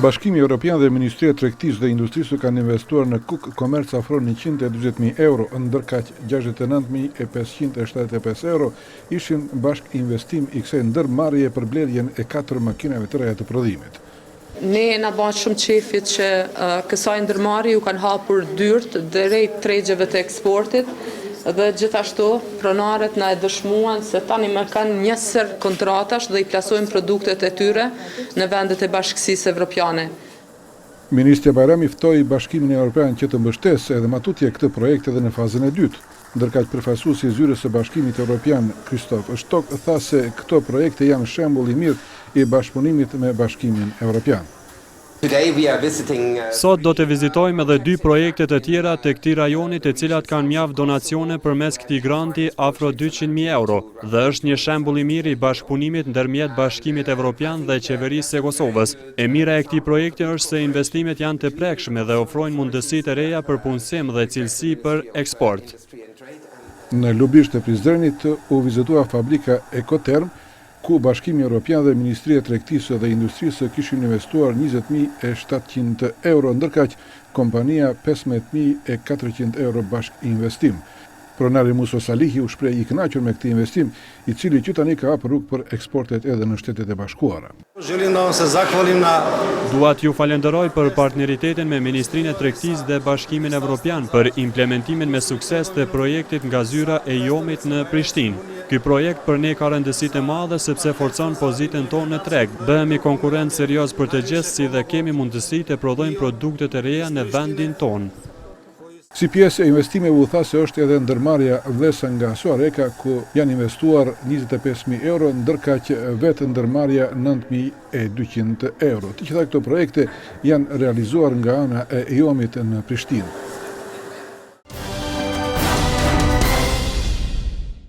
Bashkimi Evropian dhe Ministria e Tregtisë dhe Industrisë kanë investuar në Cook Commerce afro 140.000 euro, ndërkaq 69.575 euro ishin bashkë investim i kësaj ndërmarrje për blerjen e katër makinave të reja të prodhimit. Ne na bëhet shumë qefi që kësaj ndërmarrje ju kanë hapur dyert drejt tregjeve të eksportit dhe gjithashtu pronarët na e dëshmuan se tani më kanë një sër kontratash dhe i plasojnë produktet e tyre në vendet e Bashkësisë Evropiane. Ministrja Bajrami ftoi Bashkimin Evropian që të mbështesë edhe më tutje këtë projekt edhe në fazën e dytë. Ndërkaq përfaqësuesi i zyrës së Bashkimit Evropian, Christoph Stock, tha se këto projekte janë shembull i mirë i bashkëpunimit me Bashkimin Evropian. Sot do të vizitojmë edhe dy projekte të tjera të këtij rajoni, të cilat kanë mjaft donacione përmes këtij granti, afro 200.000 euro, dhe është një shembull i mirë i bashkëpunimit ndërmjet Bashkimit Evropian dhe Qeverisë së Kosovës. E mira e këtij projekti është se investimet janë të prekshme dhe ofrojnë mundësi të reja për punësim dhe cilësi për eksport. Në Lubisht të Prizrenit u vizitua fabrika Ekoterm, ku Bashkimi Evropian dhe Ministria e Tregtisë dhe Industrisë kishin investuar 20.700 euro, ndërkaq kompania 15.400 euro bashk investim. Pronari Muso Salihi u shpreh i kënaqur me këtë investim, i cili që tani ka hapur rrugë për eksportet edhe në Shtetet e Bashkuara. Želim da vam se zahvalim na Dua t'ju falenderoj për partneritetin me Ministrinë e Tregtisë dhe Bashkimin Evropian për implementimin me sukses të projektit nga zyra e IOM-it në Prishtinë. Ky projekt për ne ka rëndësi të madhe sepse forcon pozitën tonë në treg. Bëhemi konkurrent serioz për të gjithë, si dhe kemi mundësi të prodhojmë produkte të reja në vendin tonë. Si pjesë e investimeve u tha se është edhe ndërmarrja Vlesa nga Suareka, ku janë investuar 25.000 euro, ndërkaq vetë ndërmarrja 9.200 euro. Të gjitha këto projekte janë realizuar nga ana e IOM-it në Prishtinë.